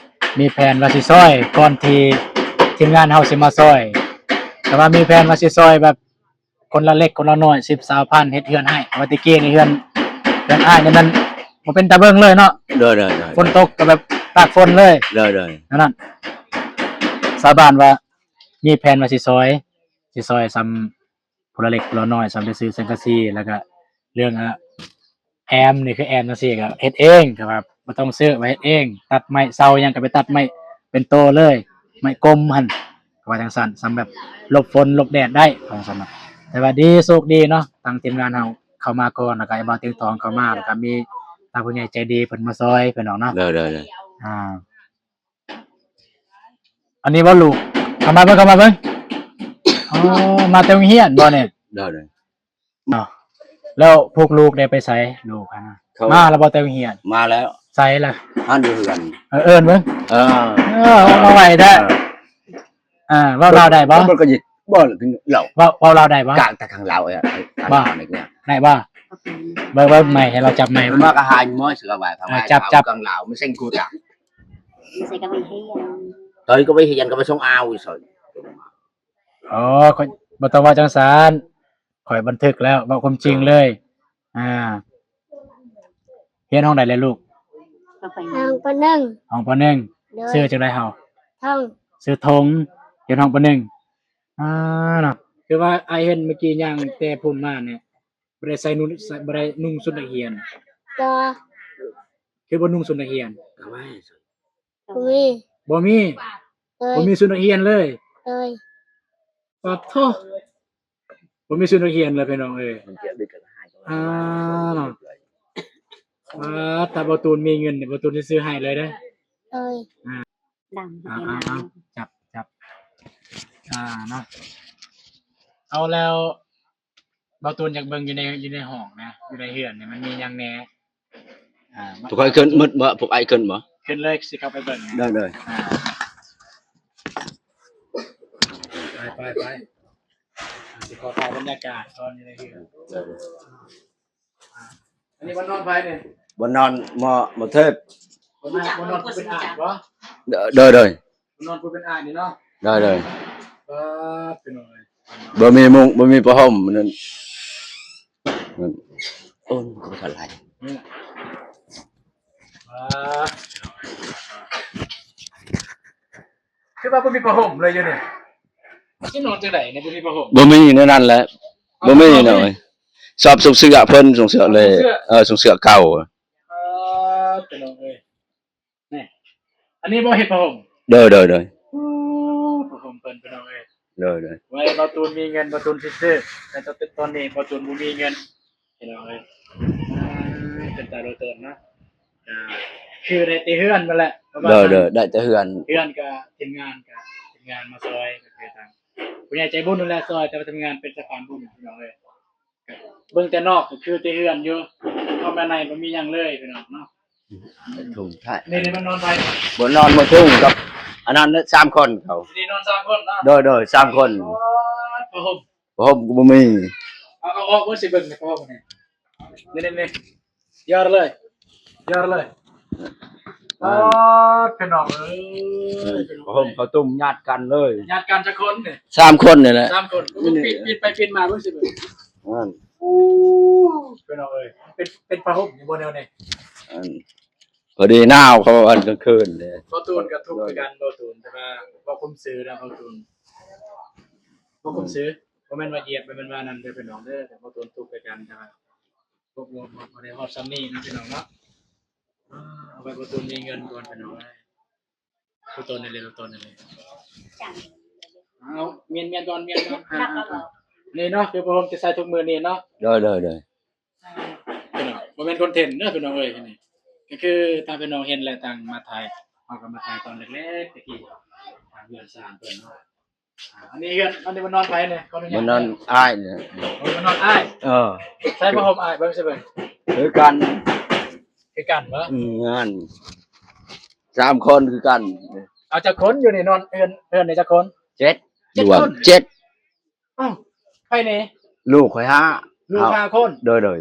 ມີແຜນວ່າຊິຊ່ອຍ ກ່ອນທີ່ທີມງານເຮົາຊິມາຊ່ອຍ ແຕ່ວ່າມີແຜນວ່າຊິຊ່ອຍແບບຄົນລະເລັກຄົນລະນ້ອຍ ສິບ ຊາວພັນ ເຮັດເຮືອນໃຫ້ ວ່າແຕ່ກີ້ນີ້ເຮືອນ ເຮືອນອ້າຍນີ້ມັນບໍ່ເປັນຕາເບິ່ງເລີຍເນາະ. ໂດຍ ໂດຍ ໂດຍ ຝົນຕົກກໍແບບຕາກຝົນເລີຍ. ໂດຍ ໂດຍ ນັ້ນ ຊາວບ້ານວ່າມີແຜນວ່າຊິຊ່ອຍ ຊິຊ່ອຍສ່ຳ ຜູ້ລະເລັກຜູ້ລະນ້ອຍ ສ່ຳໄດ້ຊື້ສັງກະສີ ແລ້ວກະເລື່ອງ ອາ ແອມນີ້ ຄືແອມຈັ່ງຊີ້ກະເຮັດເອງ ຄືວ່າບໍ່ຕ້ອງຊື້ ວ່າເຮັດເອງ ຕັດໄມ້ເສົາຫຍັງກະໄປຕັດໄມ້ເປັນໂຕເລີຍ ໄມ້ກົມຫັ້ນ ກ ວ່າຈັ່ງຊັ້ນ ສຳແບບຫຼົບຝົນຫຼົບແດດໄດ້ ວ່າຈັ່ງຊັ້ນເນາະ. ແຕ່ວ່າດີ ໂຊກດີເນາະ ທາງທີມງານເຮົາເຂົ້າມາກ່ອນ ແລ້ວກໍອ້າຍບ່າວຕຽງທອງເຂົ້າມາ ແລ້ວກໍມີທາງຜູ້ໃຫຍ່ໃຈດີເພິ່ນມາຊ່ອຍ ພີ່ນ້ອງເນາະ. ໂດຍໆໆ ອ່າ ອັນນີ້ບໍ່ລູກ? ເຂົ້າມາເບິ່ງ ເຂົ້າມາເບິ່ງ. ອໍ ມາແຕ່ໂຮງຮຽນບໍ່ນີ້? ໂດຍໆ ເນາະ. ແລ້ວພວກລູກໄດ້ໄປໃສ? ລູກຫັ້ນນະ ເຂົາມາແລ້ວບໍ່ແຕ່ໂຮງຮຽນ? ມາແລ້ວ. ໃສລະ? ຫັ້ນຢູ່ເຮືອນ. ເອີ ເອີ້ນເບິ່ງ. ເອີ ເອີ ອອກມາໄວແທ້. ເອີ ອ່າ ເວົ້າລາວໄດ້ບໍ່? ມັນກໍຍິດບໍ່ລາວ. ເວົ້າ ເວົ້າລາວໄດ້ບໍ່? ກາງແຕ່ຂ້າງລາວ ເອີ ບໍ່ ໄດ້ບໍ່? ເບິ່ງ ເບິ່ງໄມໃຫ້ລາວຈັບໄມ ມາກໍຫາຍໝໍເສືອໄວ້ ເອີ ຈັບ ຈັບ ຂ້າງລາວ ມັນເສັງກູຕາ ໃສ່ກໍໄປຮຽນ ຕອນນີ້ກໍໄປຮຽນ ກໍໄປສົ່ງອາວອີກ. ອໍ ຂ້ອຍ ບໍ່ຕ້ອງເວົ້າຈັ່ງຊັ້ນ ຂ້ອຍບັນທຶກແລ້ວ ເວົ້າຄວາມຈິງເລີຍ. ອ່າ ຮຽນຫ້ອງໃດແລ້ວລູກ? ຫ້ອງ ປ.ໜຶ່ງ ຫ້ອງ ປ.ໜຶ່ງ. ໂດຍ ຊື່ຈັ່ງໃດເຮົາ? ທອງ ຊື່ທອງ. ຮຽນຫ້ອງ ປ.ໜຶ່ງ. ອ່າ ເນາະ ຄືວ່າອ້າຍເຫັນເມື່ອກີ້ຍ່າງແຕ່ພຸ້ນມານີ້ ບໍ່ໄດ້ໃສ່ນຸ່ງ ໃສ່ ບໍ່ໄດ້ນຸ່ງຊຸດນັກຮຽນ. ບໍ່ ຄືບໍ່ນຸ່ງຊຸດນັກຮຽນ? ບໍ່ມີ ບໍ່ມີ. ໂດຍ ບໍ່ມີຊຸດນັກຮຽນເລີຍ? ໂດຍ. ປາດໂທ້ ບໍ່ມີຊຸດນັກຮຽນເລີຍພີ່ນ້ອງເອີຍ. ອ່າ ເນາະ ອ່າ ຖ້າບໍ່ຕູນມີເງິນນີ້ ບໍ່ຕູນຊິຊື້ໃຫ້ເລີຍເດ້. ໂດຍ ອ່າ ດຳ ອ່າ ເຫັນ ອ່າ ດຳ ຈັບ ຈັບ ອ່າ ເນາະ. ເອົາແລ້ວ ບ່າວຕູນຢາກເບິ່ງຢູ່ໃນ ຢູ່ໃນຫ້ອງນະ ຢູ່ໃນເຮືອນນີ້ມັນມີຫຍັງແດ່? ອ່າ ພວກອ້າຍຂຶ້ນໝົດບໍ່? ພວກອ້າຍຂຶ້ນບໍ່? ຂຶ້ນເລີຍ ຊິເຂົ້າໄປເບິ່ງ. ໄດ້ເລີຍ. ອ່າ ໄປ ໄປ ໄປ. ອ່າ ຊິຂໍຖ່າຍບັນຍາກາດຕອນຢູ່ໃນເຮືອນ. ໄດ້ເລີຍ. ອ່າ ອັນນີ້ບ່ອນນອນໃຜນີ້? ບ່ອນນອນໝໍ ໝໍເທີບ. ບ່ອນນອນ ບ່ອນນອນຜູ້ເປັນອ້າຍບໍ່? ໂດຍ ໂດຍ ໂດຍ. ບ່ອນນອນຜູ້ເປັນອ້າຍນີ້ເນາະ. ໂດຍ ໂດຍ. ປາດ ພີ່ນ້ອງເອີຍ ບໍ່ມີມຸ້ງ ບໍ່ມີຜ້າຫົ່ມນັ້ນ. ໂອ້ຍ ມັນກໍບໍ່ທັນຫຼາຍ. ນີ້ ປາດ ພີ່ນ້ອງເອີຍ ຄືວ່າບໍ່ມີຜ້າຫົ່ມເລີຍຢູ່ນີ້. ຊິນອນຈັ່ງໃດນີ້ ບໍ່ມີຜ້າຫົ່ມ? ບໍ່ມີແນວນັ້ນແຫຼະ. ບໍ່ມີເນາະ. ຊອບສົ່ງເສື້ອເພິ່ນ ສົ່ງເສື້ອເລີຍ. ເອີ ສົ່ງເສື້ອເກົ່າ. ເອີ ພີ່ນ້ອງເອີຍ ນີ້ ອັນນີ້ບໍ່ເຮັດຜ້າຫົ່ມ? ໂດຍ ໂດຍ ໂດຍ. ໂອ້ ຜ້າຫົ່ມເພິ່ນ ພີ່ນ້ອງເອີຍ. ໂດຍ ໂດຍ. ໄວ້ບ່າວຕູນມີເງິນ ບ່າວຕູນຊິຊື້ ແຕ່ຕອນ ຕອນນີ້ບ່າວຕູນບໍ່ມີເງິນ ພີ່ນ້ອງເອີຍ. ເປັນຕາໂດດໂຕນເນາະ. ອ່າ ຄືໄດ້ແຕ່ເຮືອນນັ້ນແຫຼະ. ໂດຍ ໂດຍ. ໄດ້ແຕ່ເຮືອນ ເຮືອນກໍທີມງານ ກໍທີມງານມາຊ່ອຍ ກໍຄືທາງຜູ້ໃຫຍ່ໃຈບຸນນັ້ນແຫຼະຊ່ອຍ ແຕ່ວ່າທີມງານເປັນສະພານບຸນ ພີ່ນ້ອງເອີຍ. ເບິ່ງແຕ່ນອກກໍຄືແຕ່ເຮືອນຢູ່ ເຂົ້າມາໃນບໍ່ມີຫຍັງເລີຍ ພີ່ນ້ອງເນາະ. ທຸ່ງທ້າຍ ນີ້ ນີ້ມັນນອນໃຜ? ບໍ່ນອນ ບໍ່ທຸ່ງກັບອັນນັ້ນ ສາມຄົນເຂົາ. ນີ້ນອນສາມຄົນເນາະ? ໂດຍ ໂດຍ ສາມຄົນ. ໂອ້ຍ ຜ້າຫົ່ມ ຜ້າຫົ່ມກໍບໍ່ມີ. ເອົາ ເອົາອອກເບິ່ງຊິເບິ່ງ ໃນຜ້າຫົ່ມນີ້ ນີ້ ນີ້ ນີ້. ຢາດເລີຍ ຢາດເລີຍ. ອ່າ ປາດ ພີ່ນ້ອງເອີຍ ເອີ ຜ້າຫົ່ມເຂົາຕຸ້ມຍາດກັນເລີຍ. ຍາດກັນຈັກຄົນນີ້? ສາມຄົນນີ້ແຫຼະ. ສາມຄົນ. ນີ້ ປີນ ປີນໄປປີນມາເບິ່ງຊິເບິ່ງ. ນັ້ນ ໂອ້ ພີ່ນ້ອງເອີຍ ເປັນ ເປັນຜ້າຫົ່ມຢູ່ບໍ່ແນວນີ້? ອັນ ພໍດີໜາວ ເຂົາວ່າກາງຄືນເດ້. ບ່າວຕູນກໍທຸກຄືກັນ ບ່າວຕູນ ແຕ່ວ່າເວົ້າຄວາມຊື່ນະ ບ່າວຕູນ ເວົ້າຄວາມຊື່ ບໍ່ແມ່ນວ່າຢຽດ ບໍ່ແມ່ນວ່ານັ້ນເດີ ພີ່ນ້ອງເດີ. ແຕ່ບ່າວຕູນທຸກຄືກັນ ແຕ່ວ່າ ບໍ່ ບໍ່ ບໍ່ ບໍ່ໄດ້ຮອດຊ່ຳນີ້ເນາະ ພີ່ນ້ອງເນາະ. ອ່າ ເອົາໄວ້ບ່າວຕູນມີເງິນກ່ອນ ພີ່ນ້ອງເອີຍ. ຕົວຕົນນີ້ເລີຍ ຕົວຕົນນີ້ເລີຍ. ເອົາ ມ້ຽນ ມ້ຽນກ່ອນ ມ້ຽນກ່ອນ. ອ່າ ນີ້ເນາະ ຄືຜ້າຫົ່ມທີ່ໃສ່ທຸກມື້ນີ້ເນາະ. ໂດຍ ໂດຍ ໂດຍ. ພີ່ນ້ອງ ບໍ່ແມ່ນຄອນເທັນເດີ ພີ່ນ້ອງເອີຍ. ນີ້ກໍຄືທາງພີ່ນ້ອງເຫັນແຫຼະ ທາງມາຖ່າຍ ເຮົາກໍມາຖ່າຍຕອນເລັກໆ ແຕ່ກີ້ ທາງເຮືອນຊານເພິ່ນເນາະ. ອ່າ ອັນນີ້ເຮືອນ ອັນນີ້ບ່ອນນອນໃຜນີ້? ຂໍອະນຸຍາດ ບ່ອນນອນອ້າຍນີ້. ໂອ້ ບ່ອນນອນອ້າຍ. ເອີ ໃສ່ຜ້າຫົ່ມອ້າຍ ເບິ່ງຊິເບິ່ງ. ຄືກັນ ຄືກັນບໍ່? ອືມ ງານ ສາມຄົນຄືກັນ. ເອົາ ຈັກຄົນຢູ່ນີ້ ນອນເຮືອນ ເຮືອນນີ້ຈັກຄົນ? ເຈັດ. ເຈັດຄົນ ເຈັດ. ອ້າວ ໃຜແດ່? ລູກຂ້ອຍຫ້າ. ລູກຫ້າຄົນ. ໂດຍ ໂດຍ.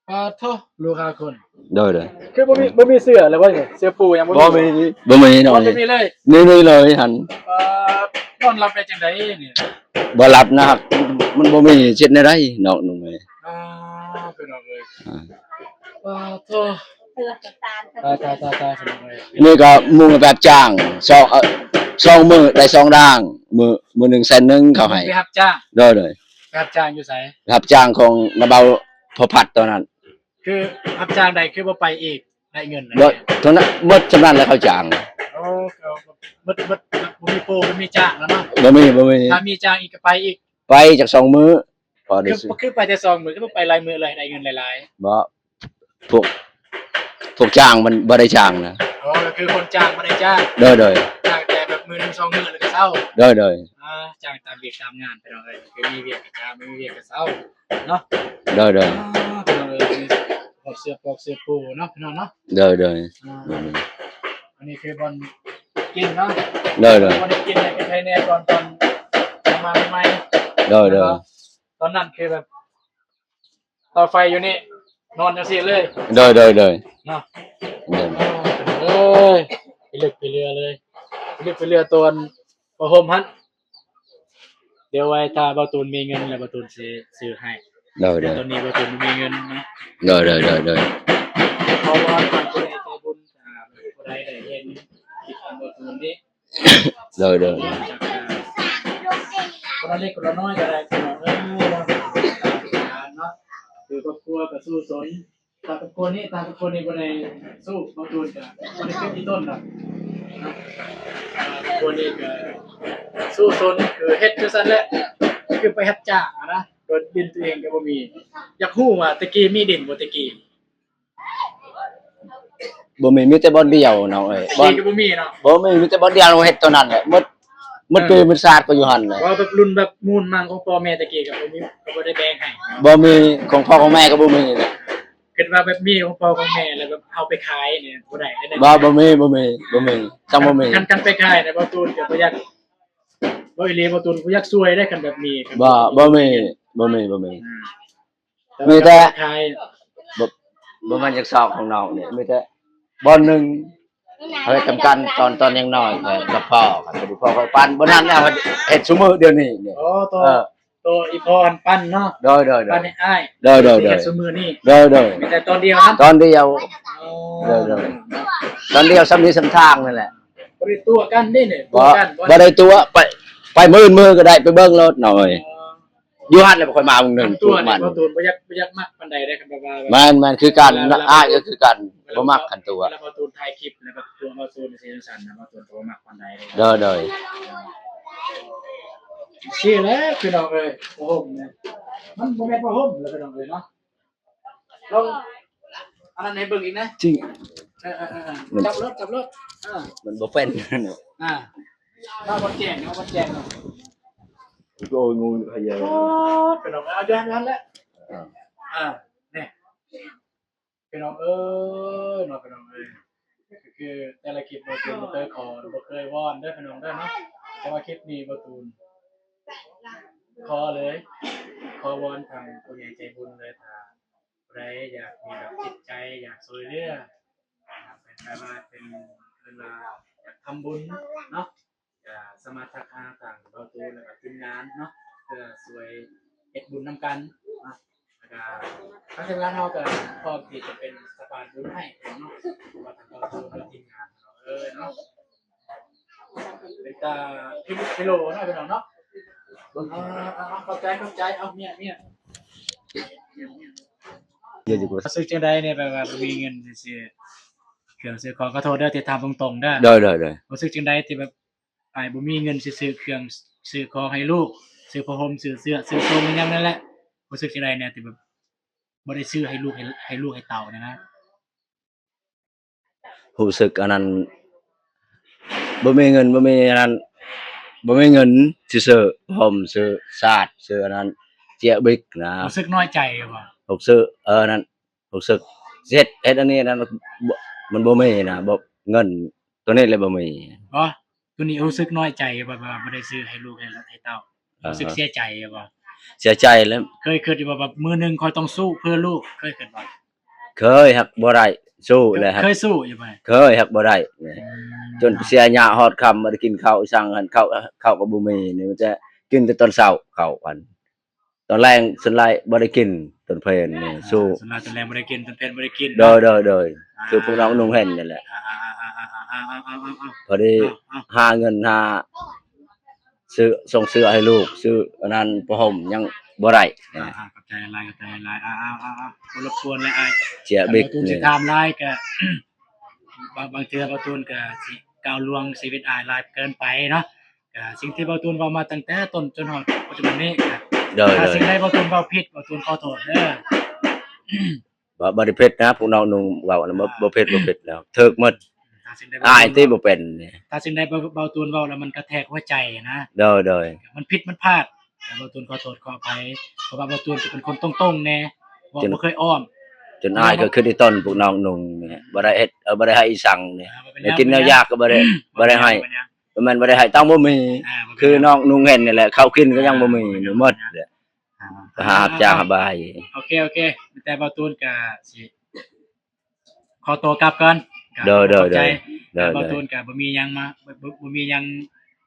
ປາດໂທ້ ລູກຫ້າຄົນ. ໂດຍ ໂດຍ. ຄືບໍ່ມີ ບໍ່ມີເສື້ອເລີຍບໍ່ນີ້? ເສື້ອປູຫຍັງບໍ່ມີ? ບໍ່ມີ ບໍ່ມີເນາະ. ບໍ່ມີເລີຍ? ນີ້ ນີ້ເລີຍຫັ້ນ. ປາດ ນອນຫຼັບໄດ້ຈັ່ງໃດນີ້? ບໍ່ຫຼັບນະ ມັນບໍ່ມີ ເຮັດແນວໃດເນາະ ນ້ອງເອີຍ. ອ່າ ພີ່ນ້ອງເອີຍ. ອ່າ ປາດໂທ້ ຕາຍ ຕາຍ ຕາຍ ຕາຍ ພີ່ນ້ອງເອີຍ. ນີ້ກໍມຸງໄປຮັບຈ້າງ ສອງ ເອີ ສອງມື້ໄດ້ສອງດ່າງ ມື້ ມື້ໜຶ່ງແສນໜຶ່ງເຂົາໃຫ້. ໄປຮັບຈ້າງ? ໂດຍ ໂດຍ. ໄປຮັບຈ້າງຢູ່ໃສ? ໄປຮັບຈ້າງຂອງນ້າເບົາພໍ່ພັດຕອນນັ້ນ. ຄືຮັບຈ້າງໄດ້ ຄືບໍ່ໄປອີກ ໄດ້ເງິນ ບໍ່ ເທົ່ານັ້ນ ໝົດສ່ຳນັ້ນແຫຼະເຂົາຈ້າງ. ໂອ້ ກໍໝົດ ໝົດ ບໍ່ມີໂປ ບໍ່ມີຈ້າງແລ້ວເນາະ. ບໍ່ມີ ບໍ່ມີ ຖ້າມີຈ້າງອີກກໍໄປອີກ. ໄປຈັກສອງມື້ ພໍໄດ້ ຄື ຄືໄປແຕ່ສອງມື້ ຄືໄປຫຼາຍມື້ເລີຍ ໄດ້ເງິນຫຼາຍໆ? ບໍ່ ພວກ ພວກຈ້າງມັນບໍ່ໄດ້ຈ້າງນະ. ອໍ ກໍຄືຄົນຈ້າງບໍ່ໄດ້ຈ້າງ. ໂດຍໆ ຈ້າງແຕ່ແບບມື້ໜຶ່ງສອງມື້ແລ້ວກໍເຊົາ. ໂດຍໆ ອ່າ ຈ້າງຕາມວຽກຕາມງານ ພີ່ນ້ອງເອີຍ ຄືມີວຽກກໍຈ້າງ ບໍ່ມີວຽກກໍເຊົາເນາະ. ໂດຍໆ ອ່າ ພີ່ນ້ອງເອີຍ ມີຄອບເສື້ອປອກເສື້ອປູເນາະ ພີ່ນ້ອງເນາະ. ໂດຍໆ ອ່າ ອັນນີ້ຄືບ່ອນກິນເນາະ. ໂດຍໆ ບ່ອນກິນນີ້ກໍໃຄແດ່ຕອນ ຕອນ ຕອນມາໃໝ່ໆ. ໂດຍໆ ຕອນນັ້ນຄືແບບ ເຕົາໄຟຢູ່ນີ້ ນອນຈັ່ງຊີ້ເລີຍ. ໂດຍໆໆ ເນາະ. ໂດຍ ໂອ້ຍ ພິລຶກພິເຫຼືອເລີຍ ພິລຶກພິເຫຼືອຕອນຜ້າຫົ່ມຫັ້ນ. ດຽວໄວ້ຖ້າບ່າວຕູນມີເງິນແລ້ວ ບ່າວຕູນຊິຊື້ໃຫ້. ໂດຍໆ ແຕ່ຕອນນີ້ບ່າວຕູນບໍ່ມີເງິນເນາະ. ໂດຍໆໆໆ ຂໍວອນທ່ານຜູ້ໃດໃຈບຸນ ຖ້າຜູ້ໃດໄດ້ເຫັນຄລິບຂອງບ່າວຕູນນີ້ ໂດຍໆ ຄົນລະເລັກຄົນລະນ້ອຍກໍໄດ້ ພີ່ນ້ອງເອີຍ ເນາະ. ຄືຄອບຄົວກໍສູ້ຊົນ ຖ້າຄອບຄົວນີ້ ຖ້າຄອບຄົວນີ້ບໍ່ໄດ້ສູ້ ບ່າວຕູນກໍບໍ່ໄດ້ຂຶ້ນທີ່ຕົ້ນດອກເນາະ. ຄອບຄົວນີ້ກໍສູ້ຊົນ ຄືເຮັດຈັ່ງຊັ້ນແຫຼະ ຄືໄປຮັບຈ້າງຫັ້ນນະ ໂດຍດິນຕົວເອງກໍບໍ່ມີ. ຢາກຮູ້ວ່າແຕ່ກີ້ມີດິນບໍ່ແຕ່ກີ້? ບໍ່ມີ ມີແຕ່ບ່ອນດຽວນ້ອງເອີຍ. ບໍ່ ທີ່ກໍບໍ່ມີເນາະ. ບໍ່ມີ ມີແຕ່ບ່ອນດຽວ ເຮົາເຮັດຕົວນັ້ນແຫຼະ ໝົດ ໝົດ ເອີ ປີໝົດຊາດກໍຢູ່ຫັ້ນແຫຼະ. ວ່າແບບລຸ້ນແບບມູນມັງຂອງພໍ່ແມ່ແຕ່ກີ້ກໍບໍ່ມີ ກໍບໍ່ໄດ້ແບ່ງໃຫ້. ບໍ່ມີ ຂອງພໍ່ຂອງແມ່ກໍບໍ່ມີແຫຼະ. ຄິດວ່າແບບມີຂອງພໍ່ຂອງແມ່ແລ້ວແບບເອົາໄປຂາຍນີ້ບໍ່ໄດ້ເດ້. ບໍ່ ບໍ່ມີ ບໍ່ມີ ບໍ່ມີ ຈັ່ງບໍ່ມີ. ຄັນ ຄັນໄປຂາຍນະ ບ່າວຕູນກໍບໍ່ຢາກ ເວົ້າອີ່ຫຼີ ບ່າວຕູນບໍ່ຢາກຊ່ວຍເດ້ ຄັນແບບມີ. ບໍ່ ບໍ່ມີ ບໍ່ມີ ບໍ່ມີ ອືມ ມີແຕ່ ແຕ່ວ່າຂາຍ ບໍ່ ບໍ່ແມ່ນຢາກຊອກຂອງນ້ອງນີ້ ມີແຕ່ບ່ອນໜຶ່ງ ເຮົາເຮັດນຳກັນຕອນ ຕອນຍັງນ້ອຍກັບພໍ່ ກັບພໍ່ຂ້ອຍປັນ ບໍ່ທັນແລ້ວເຮັດຊຸມື້ດຽວນີ້ນີ້. ອໍ ໂຕ ເອີ ໂຕອີ່ພໍ່ຫັ້ນປັນເນາະ. ໂດຍໆໆ ປັນໃຫ້ອ້າຍ. ໂດຍໆໆ ເຮັດຊຸມື້ນີ້. ໂດຍໆ ມີແຕ່ຕອນດຽວນະ ຕອນດຽວ. ອໍ ໂດຍໆ ຕອນດຽວ ສ່ຳນີ້ສ່ຳທາງນັ້ນແຫຼະ. ບໍ່ໄດ້ຕົວະກັນເດ້ນີ້. ບໍ່ ຕົວະກັນ ບໍ່ໄດ້ຕົວະ ໄປ ໄປມື້ອື່ນມື້ກໍໄດ້ ໄປເບິ່ງໂລດນ້ອງເອີຍ. ອໍ ຢູ່ຫັ້ນແຫຼະ ຂ້ອຍມາມື້ໜຶ່ງ ຕົວະມັນ ບ່າວຕູນບໍ່ຢາກ ບໍ່ຢາກມັກປານໃດເດ້ ຄັນແບບວ່າ. ແມ່ນໆ ຄືກັນ ເວລາ ອ້າຍກໍຄືກັນ ບໍ່ມັກຄັນຕົວະ. ເວລາບ່າວຕູນຖ່າຍຄລິບແລ້ວແບບຕົວະບ່າວຕູນຊີ້ຊັ້ນນະ ບ່າວຕູນກໍບໍ່ມັກປານໃດ. ໂດຍໆ ຊີ້ແຫຼະພີ່ນ້ອງເອີຍ ຜ້າຫົ່ມນີ້ ມັນບໍ່ແມ່ນຜ້າຫົ່ມແລ້ວພີ່ນ້ອງເອີຍເນາະ. ລອງອັນນັ້ນໃຫ້ເບິ່ງອີກນະ. ຈິງ ເອີໆໆໆ ມັນ ຈັບໂລດ ຈັບໂລດ. ເອີ ມັນບໍ່ເປັນ. ອ່າ ມາບ່ອນແຈ້ງ ມາບ່ອນແຈ້ງ. ໂອ້ຍ ງູຂະເຫຍີ ໂອ້ຍ ພີ່ນ້ອງ ເອົາຢູ່ຫັ້ນ ຢູ່ຫັ້ນແຫຼະ. ອ່າ ອ່າ ນີ້ ພີ່ນ້ອງເອີຍເນາະ ພີ່ນ້ອງເອີຍ ກໍຄືແຕ່ລະຄລິບ ບ່າວຕູນບໍ່ເຄີຍຂໍ ບໍ່ເຄີຍວອນເດີພີ່ນ້ອງເດີເນາະ. ແຕ່ວ່າຄລິບນີ້ ບ່າວຕູນຂໍເລີຍ ຂໍວອນທາງຜູ້ໃຫຍ່ໃຈບຸນເລີຍ ຖ້າຜູ້ໃດຢາກມີແບບຈິດໃຈ ຢາກຊ່ວຍເຫຼືອ ເປັນແບບວ່າ ເປັນ ເອີ້ນວ່າຢາກທຳບຸນເນາະ ກະສາມາດທັກຫາທາງບ່າວຕູນ ແລ້ວກະທີມງານເນາະ ເພື່ອຊ່ວຍເຮັດບຸນນຳກັນເນາະ. ແລ້ວກະທາງທີມງານເຮົາກະພ້ອມທີ່ຈະເປັນສະພານບຸນໃຫ້ເນາະ ວ່າທາງບ່າວຕູນ ແລ້ວກະທີມງານເຮົາເອີຍເນາະ. ເປັນຕາພິລຸພິໂລເນາະ ພີ່ນ້ອງເນາະ. ອ່າ ຂອບໃຈ ຂອບໃຈ. ເອົາ ເມຍ ເມຍ ເມຍ ເມຍ ຮູ້ສຶກຈັ່ງໃດແດ່ ແບບວ່າບໍ່ມີເງິນຊິຊື້ເຄື່ອງຊື້ຂອງ? ຂໍໂທດເດີທີ່ຖາມຕົງໆເດີ. ໂດຍໆໆ. ຮູ້ສຶກຈັ່ງໃດທີ່ແບບ ອ້າຍບໍ່ມີເງິນຊິຊື້ເຄື່ອງຊື້ຂອງໃຫ້ລູກ ຊື້ຜ້າຫົ່ມ ຊື້ເສື້ອ ຊື້ໂສ້ງ ອີ່ຫຍັງນັ້ນແຫຼະ ຮູ້ສຶກຈັ່ງໃດແດ່ທີ່ແບບບໍ່ໄດ້ຊື້ໃຫ້ລູກ ໃຫ້ ໃຫ້ລູກໃຫ້ເຕົ້າຫັ້ນນະ? ຮູ້ສຶກອັນນັ້ນ ບໍ່ມີເງິນ ບໍ່ມີອັນນັ້ນ ບໍ່ມີເງິນຊິຊື້ຜ້າຫົ່ມ ຊື້ຊາດ ຊື້ອັນນັ້ນ ເຈຍບິກນະ. ຮູ້ສຶກນ້ອຍໃຈບໍ່? ຮູ້ສຶກ ເອີ ນັ້ນ ຮູ້ສຶກເຮັດ ເຮັດອັນນີ້ນັ້ນ ມັນບໍ່ມີນະ ບໍ່ ເງິນໂຕນີ້ແຫຼະບໍ່ມີ. ບໍ່ ໂຕນີ້ຮູ້ສຶກນ້ອຍໃຈບໍ່ ແບບວ່າບໍ່ໄດ້ຊື້ໃຫ້ລູກໃຫ້ ໃຫ້ເຕົ້າ? ອ່າ ຮູ້ສຶກເສຍໃຈບໍ່? ເສຍໃຈແລ້ວ. ເຄີຍຄິດຢູ່ບໍ່ ແບບມື້ໜຶ່ງຂ້ອຍຕ້ອງສູ້ເພື່ອລູກ ເຄີຍຄິດບໍ່? ເຄີຍ ຫາກບໍ່ໄດ້ ສູ້ແລ້ວ ເຄີຍສູ້ຢູ່ບໍ່? ເຄີຍ ຫາກບໍ່ໄດ້. ອືມ ຈົນເສຍຫຍ້າຮອດຄ່ຳ ບໍ່ໄດ້ກິນເຂົ້າ ສັ່ງຫັ້ນເຂົ້າ ເຂົ້າກໍບໍ່ມີນີ້ ມີແຕ່ກິນແຕ່ຕອນເຊົ້າເຂົ້າຫັ້ນ ຕອນແລງສ່ວນຫຼາຍບໍ່ໄດ້ກິນ ຕອນເພນນີ້ ອ່າ ສູ້ ສ່ວນຫຼາຍຕອນແລງບໍ່ໄດ້ກິນ ຕອນເພນບໍ່ໄດ້ກິນ. ໂດຍໆ ຄືພວກນ້ອງນຸ່ງເຫັນນີ້ແຫຼະ. ອ່າໆໆ ພໍດີ ອ່າໆ ຫາເງິນຫາຊື້ ສົ່ງເສື້ອໃຫ້ລູກ ຊື້ອັນນັ້ນຜ້າຫົ່ມຍັງບໍ່ໄດ້. ອ່າໆ ຂອບໃຈຫຼາຍ ຂອບໃຈຫຼາຍ. ອ່າໆໆ ບໍ່ລົບກວນແລ້ວອ້າຍ ເຈຍບິກນີ້ ຖ້າບໍ່ຕູນຊິຖາມຫຼາຍກໍ ບາງ ບາງເທື່ອບໍ່ຕູນກໍຊິ ກ້າວລ່ວງຊີວິດອ້າຍຫຼາຍເກີນໄປເນາະ. ກະສິ່ງທີ່ເບົາຕູນເວົ້າມາຕັ້ງແຕ່ຕົ້ນຈົນຮອດປັດຈຸບັນນີ້ ກະ ໂດຍ ຖ້າ ໂດຍ ສິ່ງໃດເບົາຕູນເວົ້າຜິດ ເບົາຕູນຂໍໂທດເດີ. ບໍ່ ບໍ່ໄດ້ຜິດນະ ພວກນ້ອງນຸ່ງເວົ້ານະ ບໍ່ ອ່າ ບໍ່ຜິດ ບໍ່ຜິດແລ້ວ ຖືກໝົດ. ຖ້າສິ່ງໃດ ອ້າຍຕິບໍ່ເປັນນີ້ ຖ້າສິ່ງໃດເບົາ ເບົາຕູນເວົ້າແລ້ວມັນກະແທກຫົວໃຈນະ. ໂດຍ ໂດຍ ມັນຜິດມັນພາດ ແຕ່ເບົາຕູນຂໍໂທດຂໍອະໄພ ເພາະວ່າເບົາຕູນກະເປັນຄົນຕົງໆແດ່ ເວົ້າບໍ່ເຄີຍອ້ອມ ຈົນອ້າຍກະຄືໄດ້ຕ້ອນພວກນ້ອງນຸ່ງນີ້ ບໍ່ໄດ້ເຮັດ ເອີ ບໍ່ໄດ້ໃຫ້ອີ່ສັງນີ້ ອ່າ ບໍ່ເປັນຫຍັງ ໄດ້ກິນແນວຢາກະບໍ່ໄດ້ ບໍ່ໄດ້ໃຫ້ ບໍ່ເປັນຫຍັງ ບໍ່ແມ່ນບໍ່ໄດ້ໃຫ້ ຕ້ອງບໍ່ມີ ອ່າ ບໍ່ເປັນຫຍັງ ຄືນ້ອງນຸ່ງເຫັນນີ້ແຫຼະ ເຂົ້າກິນກະຍັງບໍ່ມີ ອ່າ ໝົດແຫຼະ ອ່າ ໄປຫາຮັບຈ້າງຫາບາຍ. ໂອເຄ ໂອເຄ ແຕ່ເບົາຕູນກະຊິ ຂໍໂຕກັບກ່ອນ. ໂດຍ ໂດຍ ໂດຍ ໂດຍ ເບົາຕູນກະບໍ່ມີຫຍັງມາ ບໍ່ ບໍ່ ບໍ່ມີຫຍັງ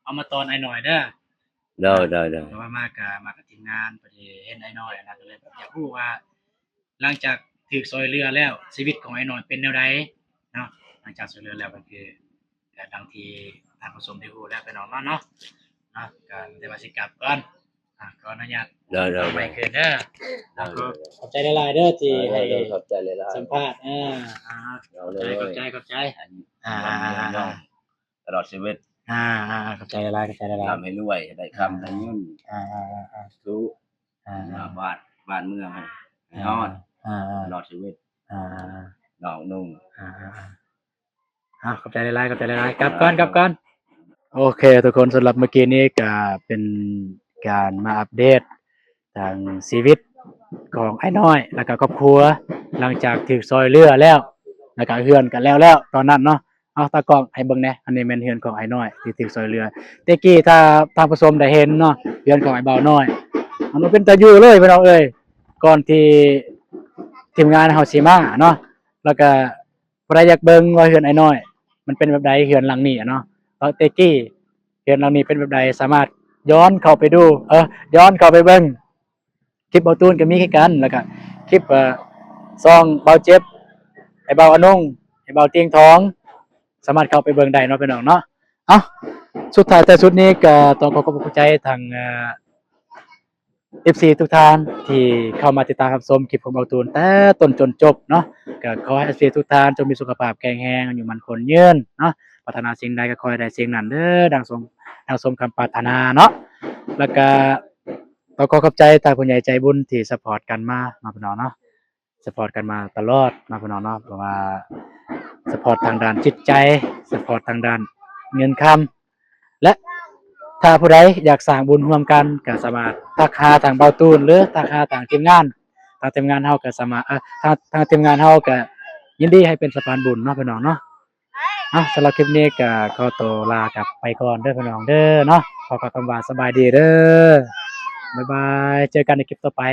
ເອົາມາຕ້ອນອ້າຍນ້ອຍເດີ. ໂດຍ ໂດຍ ໂດຍ ເພາະວ່າມາກະ ມາກັບທີມງານ ພໍດີເຫັນອ້າຍນ້ອຍຫັ້ນນະ ກະເລີຍແບບຢາກຮູ້ວ່າ ຫຼັງຈາກຖືກຊ່ອຍເຫຼືອແລ້ວ ຊີວິດຂອງອ້າຍນ້ອຍເປັນແນວໃດເນາະ. ຫຼັງຈາກຊ່ອຍເຫຼືອແລ້ວ ກະຄື ກະດັ່ງທີ່ທ່ານຜູ້ຊົມໄດ້ຮູ້ແລ້ວ ພີ່ນ້ອງເນາະ ເນາະ ກະແຕ່ວ່າຊິກັບກ່ອນ ອ່າ ຂໍອະນຸຍາດ ໂດຍ ໂດຍ ໄປຄືນເດີ. ໂດຍ ຂອບໃຈຫຼາຍໆເດີ ທີ່ໃຫ້ ໂດຍ ຂອບໃຈຫຼາຍໆ ສຳພາດ ເອີ ອ່າ ໂດຍ ຂອບໃຈ ຂອບໃຈ ຂອບໃຈ ອ່າ ຕະຫຼອດຊີວິດ ອ່າ ຂອບໃຈຫຼາຍໆ ຂອບໃຈຫຼາຍໆ ລ່ຳໃຫ້ລວຍ ໄດ້ຄຳ ອ່າ ໄດ້ເງິນ ອ່າ ທຸ ອ່າ ບ້ານ ບ້ານເມືອງໃຫ້ຮອດ ອ່າ ຕະຫຼອດຊີວິດ ອ່າ ນ້ອງນຸ່ງ ອ່າ ອ່າ ອ່າ ອ່າ ຂອບໃຈຫຼາຍໆ ຂອບໃຈຫຼາຍໆ ກັບກ່ອນ ກັບກ່ອນ. ໂອເຄທຸກຄົນ ສຳລັບມື້ກີ້ນີ້ກະເປັນການມາອັບເດດທາງຊີວິດຂອງອ້າຍນ້ອຍ ແລ້ວກະຄອບຄົວ ຫຼັງຈາກຖືກຊ່ອຍເຫຼືອແລ້ວ ແລ້ວກະເຮືອນກະແລ້ວແລ້ວຕອນນັ້ນເນາະ. ເອົາ ຕາກ້ອງໃຫ້ເບິ່ງແດ່ ອັນນີ້ແມ່ນເຮືອນຂອງອ້າຍນ້ອຍທີ່ຖືກຊ່ອຍເຫຼືອ ແຕ່ກີ້ ຖ້າທ່ານຜູ້ຊົມໄດ້ເຫັນເນາະ ເຮືອນຂອງອ້າຍບ່າວນ້ອຍ ມັນບໍ່ເປັນຕາຢູ່ເລີຍ ພີ່ນ້ອງເອີຍ. ກ່ອນທີ່ທີມງານເຮົາຊິມາເນາະ ແລ້ວກະ ຜູ້ໃດຢາກເບິ່ງວ່າເຮືອນອ້າຍນ້ອຍມັນເປັນແບບໃດ ເຮືອນຫຼັງນີ້ເນາະ ເອີ ແຕ່ກີ້ເຮືອນຫຼັງນີ້ເປັນແບບໃດ ສາມາດຍ້ອນເຂົ້າໄປດູ ເອີ ຍ້ອນເຂົ້າໄປເບິ່ງ ຄລິບເບົາຕູນກະມີຄືກັນ ແລ້ວກະຄລິບ ເອີ ຊ່ອງເບົາເຈັບ ອ້າຍບ່າວອານົງ ອ້າຍບ່າວຕຽງທອງ ສາມາດເຂົ້າໄປເບິ່ງໄດ້ເນາະ ພີ່ນ້ອງເນາະ. ເອົ້າ ສຸດທ້າຍແຕ່ສຸດນີ້ກະຕ້ອງຂໍຂອບໃຈທາງ ເອີ ເອັຟຊີທຸກທ່ານທີ່ເຂົ້າມາຕິດຕາມຮັບຊົມຄລິບຂອງເບົາຕູນແຕ່ຕົ້ນຈົນຈົບເນາະ ກະຂໍໃຫ້ເອັຟຊີທຸກທ່ານຈົ່ງມີສຸຂະພາບແຂງແຮງ ອາຍຸໝັ້ນຂວັນຍືນເນາະ ປາດຖະໜາສິ່ງໃດກະຂໍໃຫ້ໄດ້ສິ່ງນັ້ນເດີ ດັ່ງສົມ ດັ່ງສົມຄຳປາດຖະໜາເນາະ. ແລ້ວກະຕ້ອງຂໍຂອບໃຈທາງຜູ້ໃຫຍ່ໃຈບຸນທີ່ຊັບພອດກັນມາເນາະ ພີ່ນ້ອງເນາະ. ຊັບພອດກັນມາຕະຫຼອດເນາະ ພີ່ນ້ອງເນາະ ເພາະວ່າຊັບພອດທາງດ້ານຈິດໃຈ ຊັບພອດທາງດ້ານເງິນຄຳ ແລະ ຖ້າຜູ້ໃດຢາກສ້າງບຸນຮ່ວມກັນ ກະສາມາດທັກຫາທາງເບົາຕູນ ຫຼື ທັກຫາທາງທີມງານ ທາງທີມງານເຮົາກະສາມາດ ເອີ ທາງ ທາງທີມງານເຮົາກະຍິນດີໃຫ້ເປັນສະພານບຸນເນາະ ພີ່ນ້ອງເນາະ. ເອົາ ສຳລັບຄລິບນີ້ກະຂໍໂຕລາກັນໄປກ່ອນເດີ ພີ່ນ້ອງເດີເນາະ ຂໍກ່າວຄຳວ່າສະບາຍດີເດີ ບາຍບາຍ ເຈີກັນໃນຄລິບຕໍ່ໄປ.